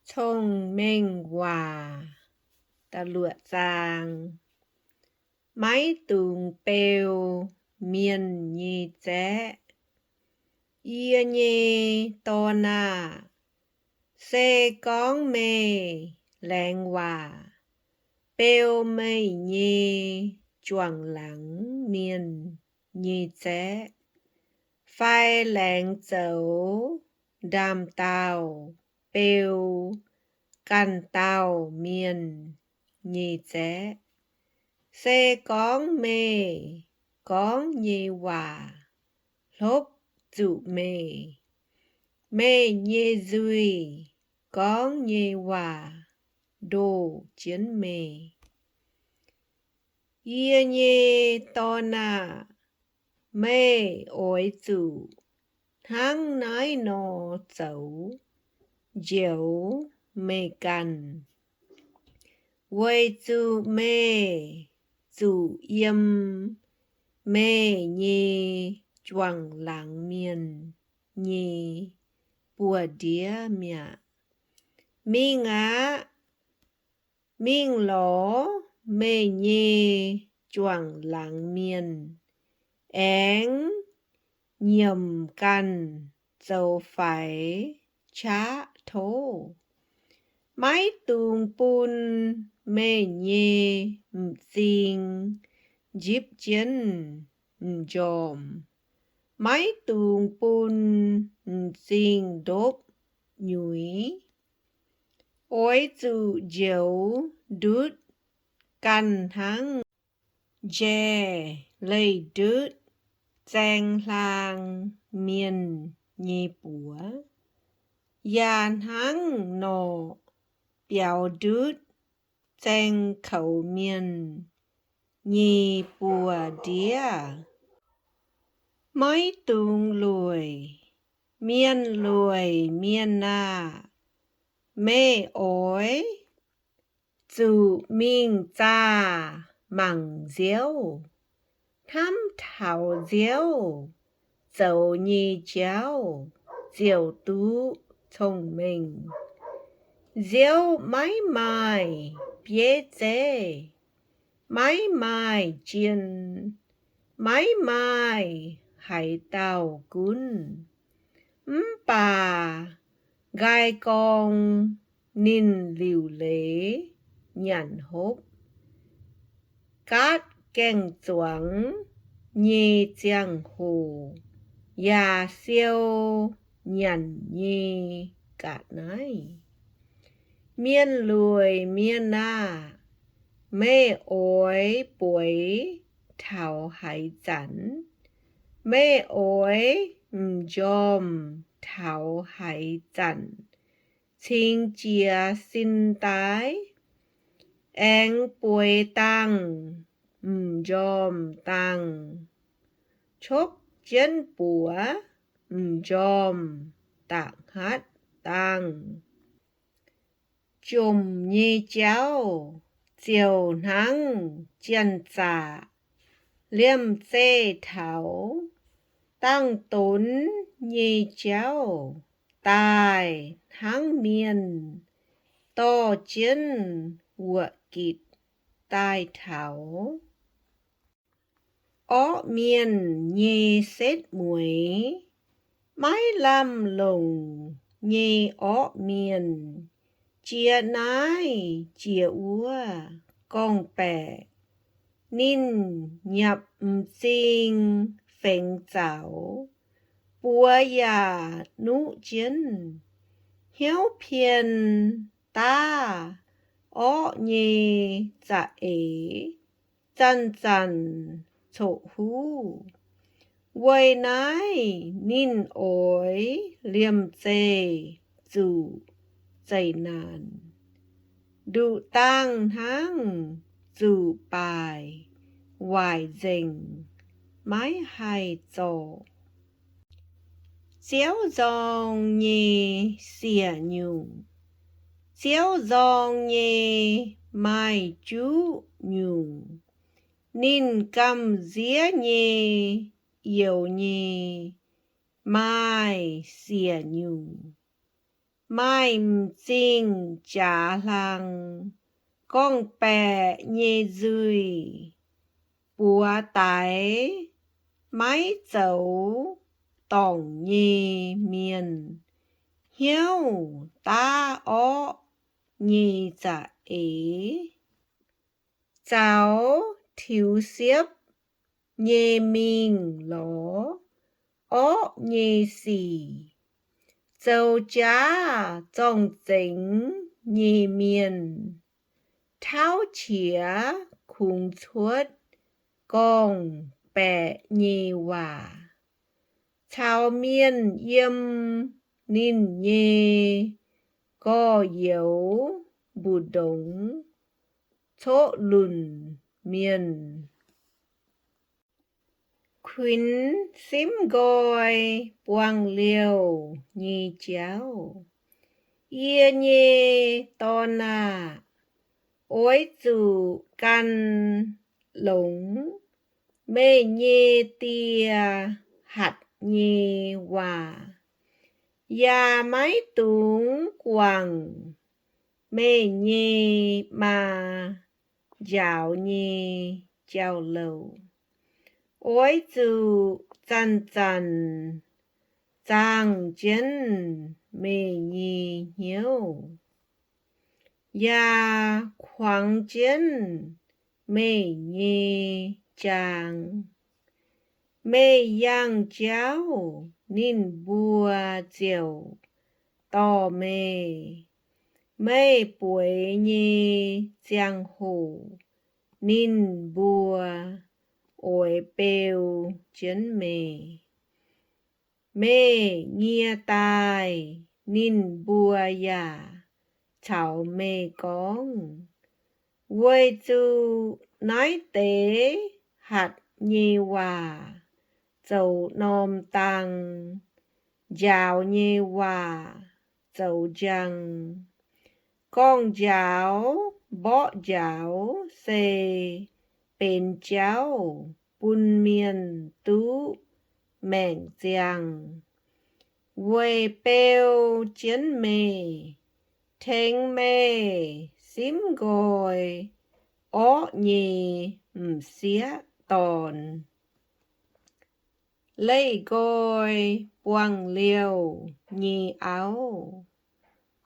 Cong-Mengh Waac. Da'luoqc zaang. Maiv dungx beu mienh nyei zaeqv. Yie nyei dorn aah! Se gorngv meih laengz waac beu meih nyei juangc laangz mienh nyei zaeqv, fai laengz zoux ndaamv-daauh beu ganh dauh mienh nyei zaeqv, se gorngv meih gorngv nyei waac hlopv zuqc meih, meih nyei nzuih gorngv nyei waac ndoh jienv meih. Yie nyei dorn aah! Meih oix zuqc hnangv naaiv nor zoux, njoux meih ganh, weic zuqc meih zuqc yiem meih nyei juangc laangz mienh nyei buoz-ndiev mi'aqv. Mingh aqv. Mingh lorz meih nyei juangc laangz mienh, aengx nyiemc ganh zoux faix qaqv tov. Maiv dungx bun meih nyei m'zing njipv jienv m'njormh. Maiv dungx bun m'zing ndopv nyuiz. Oix zuqc njoux ndutv ganh hnangv njaih leih ndutv zaeng hlaang mienh nyei buoz, yaac hnangv norqc biaux ndutv zaeng koux mienh nyei buoz-ndiev. Maiv dungx lueic. Mienh lueic mienh aah! Meih oix zuqc mingh zaah mangc nziouv. Hnamv taux nziouv zoux nyei jauv ziouc duqv cong-mengh. Nziouv maiv maaih bieiv zeiv, maiv maaih jien, maiv maaih haaix dauh gunv, mv baac nqaai gorng ninh liuc leiz nyanc hopv. Gaatv gaeng-zuangx nyei ziangh hoc yaac siou nyanc nyei ga'naaiv. Mienh lueic mienh aah! Meih oix bueix taux haaix zanc? Meih oix m'njormh taux haaix zanc cingx jiez sin daaih? Aengx bueix dangh m'njormh dangh, copv jienv buoz m'njormh da'hnaatv dangh. Jomc nyei jauv ziouc hnangv janx-zaqc liemh zeih taux dangh donx nyei jauv daaih, hnangv mienh dorh jienv wuoqc gitc daaih taux. Orqv mienh nyei setv mueiz. Maiv lamh longc nyei orqv mienh jiex naaiv jiex wuov gorngv-baeqc. Ninh nyapc m'zing fengx zaux, buoz yaac nuqv jienv. Hnyouv pien daav orqv nyei za'eix zanc-zanc coqv-huv. Weic naaiv ninh oix liemh zeih zuqc zeqc naanc, nduqc dangh hnangv zuqc baaic waaic nzengc, maiv haih zorc. Ziouv nzorng nyei siec nyungc. Ziouv nzorng nyei maaih juqv nyungc. Ninh gamh nziev nyei youz nyei maaih siec nyungc. Maaih m'zing jaax hlang, gorngv-baeqc nyei nzuih, buoz daix maiv zoux dorngc nyei mienh, hnyouv daav orqv nyei za'eix. Zaux tiux siepv nyei mingh lorz orqv nyei sic, zoux jaav zorng-zengx nyei mienh, tauv qiex kungx cuotv gorngv-baeqc nyei waac, caux mienh yiem ninh nyei gorx-youz mbu'ndongx coqv lunc mienh. Kuinx simv nqoi buangh liouh nyei jauv. Yie nyei dorn aah! Oix zuqc gan longx meih nyei die hatc nyei waac, yaac maiv dungx guangc meih nyei maa njaaux nyei jauv-louc. Oix zuqc zanc-zanc zaangh jienv meih nyei hnyouv, yaac kuangx jienv meih nyei jaang. Meih yangh jauv, ninh mbuo ziouc dorh meih. Meih bueix nyei ziangh hoc ninh mbuo oix beu jienv meih. Meih nyie daaih, ninh mbuo yaac caux meih gorngv. Weic zuqc naaiv deix hatc nyei waac zoux norm dang, njaaux nyei waac zoux njang. Gorngv-njaaux mborqv njaaux se benx jauv bun mienh duqv maengc ziangh. Weic beu jienv meih, tengx meih simv nqoi orqv nyei m'sieqv dorn. Leih nqoi buangh liouh nyei auv,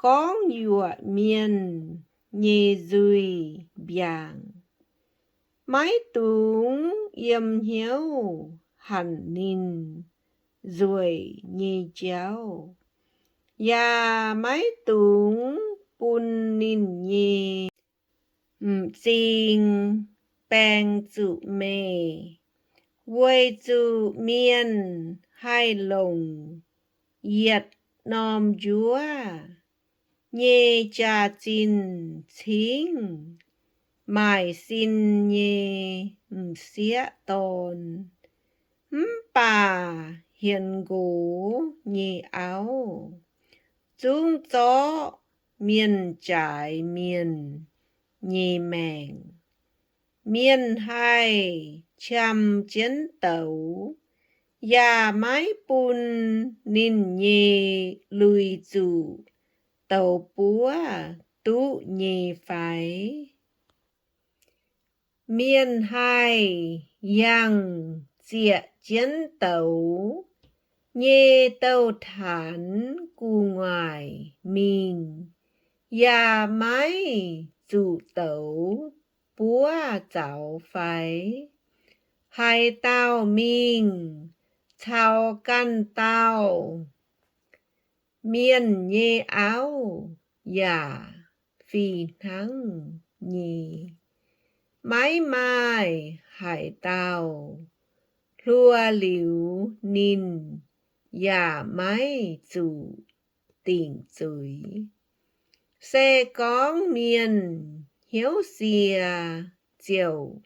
gorngv yuoqc mienh nyei nzuih mbiaangc. Maiv dungx yiem hnyouv hanc ninh nzueic nyei jauv, yaac maiv dungx bun ninh nyei m'zing baeng zuqc meih. Weic zuqc mienh haih longc yietc norm njuov nyei jaax-zinh cingv maaic sin nyei m'sieqv dorn, mv baac hienx nqox nyei auv zungv zorqv mienh jaaix mienh nyei maengc. Mienh haih qam jienv douz, yaac maiv bun ninh nyei lui-zuqc douz buov duqv nyei fai? Mienh haih yangh zieqc jienv douz nyei douz-taanx gu'nguaaic mingh, yaac maiv zuqc douz buov zaux fai? Haaix dauh mingh caux ganh dauh mienh nyei auv yaac fih hnangv nyei. Maiv maaih haaix dauh hluo liuz ninh yaac maiv zuqc dingc zuiz. Se gorngv mienh hnyouv sie ziouc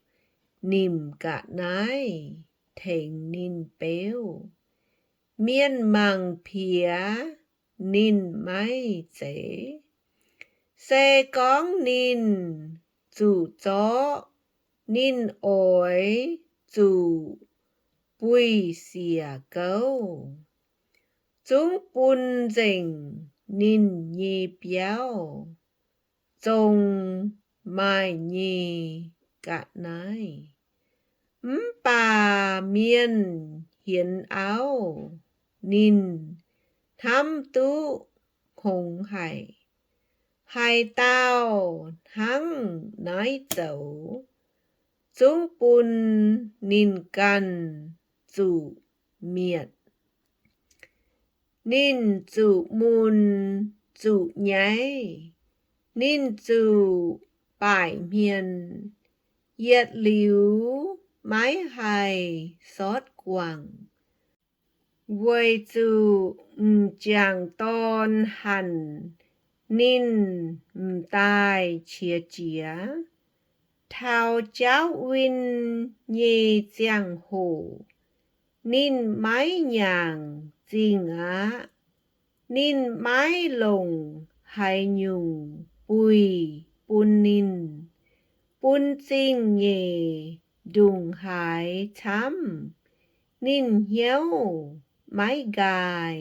nimc ga'naaiv tengx ninh beuv. Mienh mangc piex ninh maiv zeiz. Se gorngv ninh zuqc zorqv, ninh oix zuqc buih siec gouv, zungv bun nzengc ninh nyei biauv, zong maaih nyei ga'naaiv. Mv baac mienh hienx auv, ninh hnamv duqv hngongx haic. Haaix dauh hnangv naaiv zoux, zungv bun ninh ganh zuqc mietc. Ninh zuqc mun, zuqc nyaiv, ninh zuqc baaic hmien, yietc liuz maiv haih sortv guangc. Weic zuqc m'jangc dorn hanc ninh m'daaih qiex jiez. Taux jaauv win nyei ziangh hoc, ninh maiv nyaangc zingh aqv. Ninh maiv longc haaix nyungc buih bun ninh, bun zingh nyeic ndongc haaix camv, ninh hnyouv maiv nqaai.